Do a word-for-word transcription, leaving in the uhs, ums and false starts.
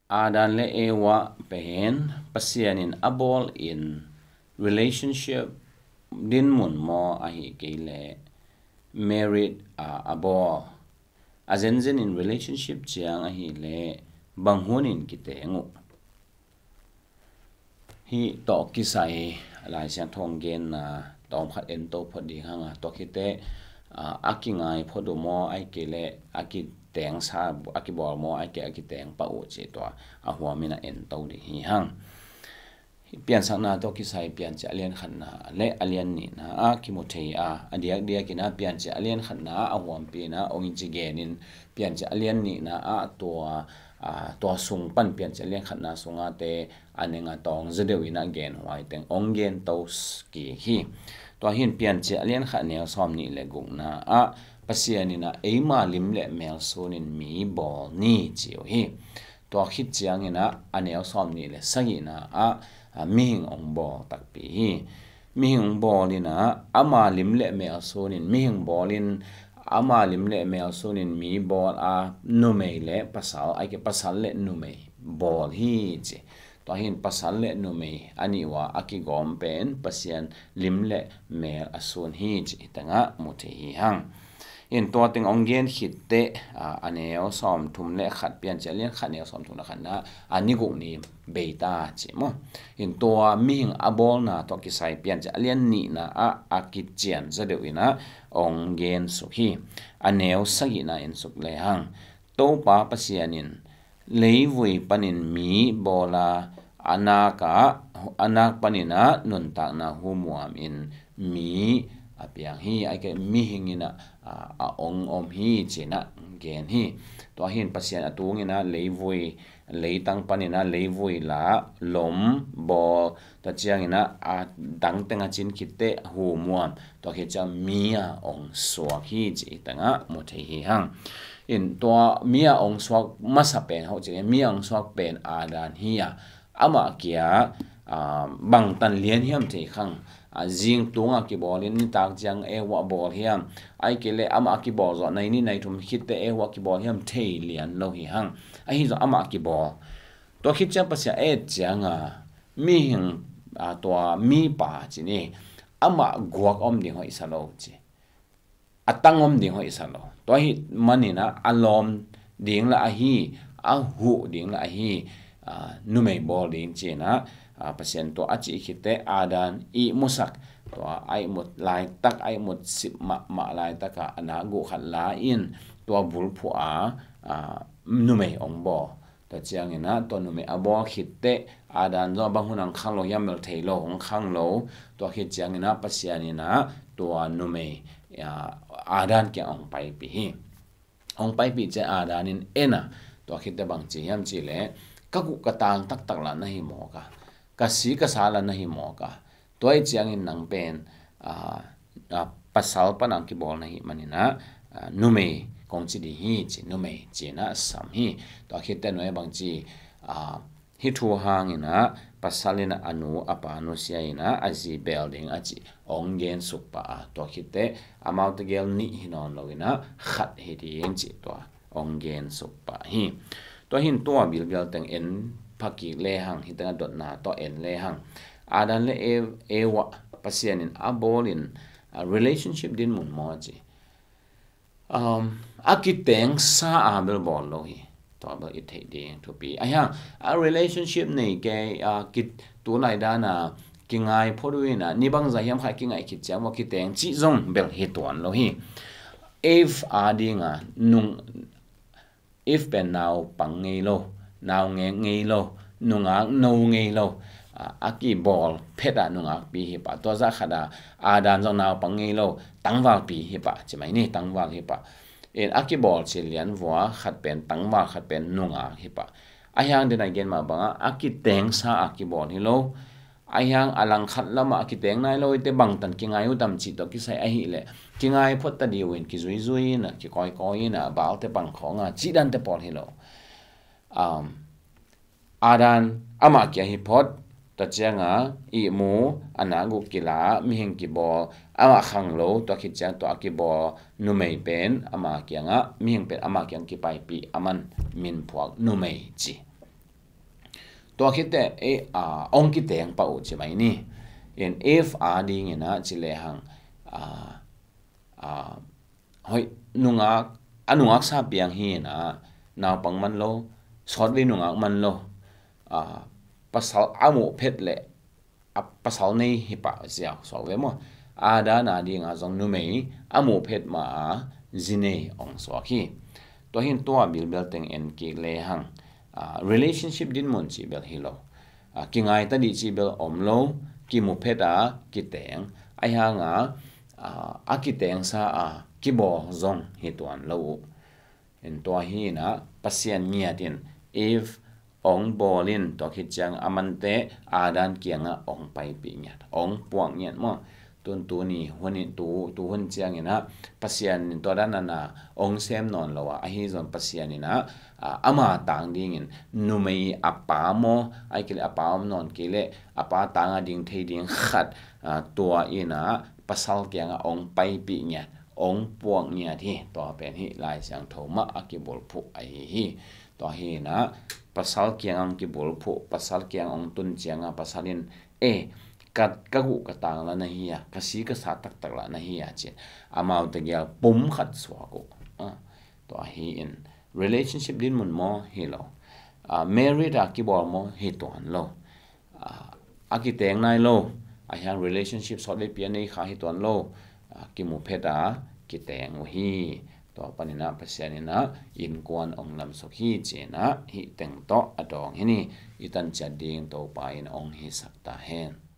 Adam le Eva pen Pasian in a bawl in relationship dinmun maw, ahi kei leh married a a bawl? A zenzen in relationship ciang ahi leh bang hun in kiteng uh? Hih tawh kisai Lai Siangtho genna tawm khat en to phot ding hang a, tua khit teh, a, a kingai phot uh maw, ahi kei leh a kiteng sa, a kibawl maw, ahi kei a kiteng pah uh cih tua a huam in a en to ding hi hang. Piansakna tawh kisai Piancil a lian khatna le a lian nihna ah kimu thei a, a diakdiak in a Piancil a lian khatna ah a huampi in a hong in ci gen in, Piancil a lian nihna ah tua, a, tua sung pan Piancil a lian khatna sung a te a neng a tawng za deuh in a gen huai teng hong gen to kik hi. Tua hi in Piancil a lian khat neu sawm nih le gukna ah Pasian in a eima lim le mel sun in mi bawl ni ci uh hi. Tua khit ciang in a a neu sawm nih le sagihna ah, a, mihing hong bawl takpi hi. Mihing hong bawl in a ama lim le mel sun in mihing bawl in ama lim le mel sun in mi bawl a, numei le pasal, ahi kei pasal le numei bawl hi ci. Tua hi in pasal le numei a nih uh a a kigawm pen Pasian lim le mel a sun hi ci hi teng ah mu thei hi hang. In tua teng hong gen khit teh, a, a neu sawm thum le khat Piancil a lian khat neu sawm thum le khatna a ni guk ni bei ta ci maw. In tua mihing a bawlna tawh kisai Piancil a lian nihna ah a kician za deuh in a hong gen suk hi. A neu sagihna en suk le hang. Topa Pasian in leivui panin mi bawl a, a nak ah, a nak panin a nuntakna humuam in mi a piang hi, ahi kei mihing in a, a, a hong om hi ci in a gen hi. Tua hi in Pasian a tung in a leivui, leitang panin a leivui la, lom, bawl, tua ciang in a, a dang teng a cin khit teh humuam, tua khit ciang mi a hong suak hi ci hi teng ah mu thei hi hang. In tua mi a hong suak masa pen hoh ci, mi a hong suak pen Adam hi a, amah kia, a, bangtan lian hiam thei khang, a, zing tung a kibawl in nitak ciang Eva bawl hiam, ahi kei leh amah a kibawl zawh nai nih nai thum khit teh Eva kibawl hiam thei lian lo hi hang. Ahi zong amah a kibawl. Tua khit ciang Pasian et ciang a, mihing, a, tua mipa ci ni, amah guak om ding hoih sa lo ci. A tang om ding hoih sa lo. Tua hi manin a, a lawm ding la ahi, a huh ding la ahi, a, numei bawl ding ci in a, a, Pasian tua a cih khit teh Adam ihmusak, tua a ihmut laitak, a ihmut sip mahmah laitak a, a nak guk khat la in, tua bulphuh a, a, numei hong bawl. Tua ciang in a, tua numei a bawl khit teh, Adam zong bang hun hong khang lo hiam bel thei lo, hong khang lo. Tua khit ciang in a, Pasian in a, tua numei, a, Adam kiang hong paipih hi. Hong paipih ciang Adam in en a, tua khit teh bang ci hiam cih leh, ka guh ka tang taktak la na hi mawk a, ka si ka sa la na hi mawk a, tua hi ciangin nang pen, a, a, pasal pan a kibawl na hi manin a, a, numei kong ci ding hi ci, numei ci in a sam hi. Tua khit teh nuai bang ci, a, hih thu hangin a, pasal in a, a nu a pa nusia in a, a zi bel ding a ci hong gen suk pah a, tua khit teh amau tegel nih hi nawn lo in a, khat hi ding ci tua hong gen suk pah hi. Tua hi in tua bilbel teng en pha kik le hang, hi teng a dotna tawh en le hang. Adam le E-, Eva Pasian in a bawl in, a, relationship dinmun maw ci. Um, a kiteng sa a bel bawl lo hi. Tua bel i theih ding thupi. A hiang, a relationship nei kei, a, kit tu nai dan a kingai phot uh in a, ni bangzah hiam khat kingaih khit ciang maw kiteng cih zong bel hi tuan lo hi. Eve a ding a, nung, Eve pen naupang ngei lo, naungek ngei lo, nungak no ngei lo, a, a kibawl phet a nungakpi hi pah. Tua zah khat a, Adam zong naupang ngei lo, tangvalpi hi pah, ci mai ni, tangval hi pah. In a kibawl ci lian vua, khat pen tangval, khat pen nungak hi pah. A hiang den a gen mah bang a, a kiteng sa a kibawl hi lo. A hiang a langkhat lam a kiteng nai lo, i te bangtan kingai uh tam cih tawh kisai ahih leh, kingai phot ta ding uh in kizui-zui in a, kikawikawi in a, bal te pang khawng a, cih dan te pawl hi lo. Um, Adam amah kia hi phot, tua ciang a ihmu, a nak guk kila, mihing kibawl, amah khang lo, tua khit ciang tua a kibawl numei pen amah kiang a, mihing pen amah kiang kipaipih, aman min phuak numei ci. Tua khit teh, eh, ah, ong kiteng pah uh ci mai ni. In Eve a dingin ah ci lehang, ah, ah, hoih, nungak, a nungak sa piang hi in ah, naupang man lo, sawtvei nungak man lo, ah, pasal a muh phet leh, a pasal nei hi pah ziau suak ve maw. Adam a dingah zong numei a muh phet ma a zi nei ong suak hi. Tua hin tua bilbel teng en kik lehang, ah, relationship dinmun cih bel hi lo. Ah, kingai ta dih cih bel om lo, kimu phet a kiteng, ahi hanga, ah, a kitengsa a kibawl zong hi tuan lo uh. In tua hi in ah Pasian ngiat in Eve ong bawl in, tua khit ciang a mante Adam kiangah ong paipih ngiat, ong puak ngiat maw. Tun tuni hun in tu, tu hun ciangin ah Pasian in tua dan a na ong sem nawn lo a, ahi zong Pasian in ah, ah, ama tang dingin numei a pa maw, ai kei leh a pa om nawn kei leh a pa tang a ding thei ding khat, ah, tua in ah pasal kiangah ong paipih ngiat, ong puak ngiat hi. Tua pen hih Lai Siangtho mah a kibulphuh ahi hi. Tua hi in ah pasal kiangah ong kibulphuh, pasal kiangah ong tun ciangah pasal in, eh, ka, ka guh ka tang lah na hi a, ka si ka sa taktak lah na hi a ci-in amau tegel pum khat suak uh. Ah, tua hi in relationship dinmun maw hi lo. Ah, married a kibawl maw hi tuan lo. Ah, a kiteng nai lo, ahi hang relationship sawtveipi a nei kha hi tuan lo. Ah, kimu phet a kiteng uh hi. Tua panin ah Pasian in ah innkuan ong lamsuk hi ci-in ah hih teng tawh a dawng hi ni. I tan ciat ding Topa in ong hisak ta hen.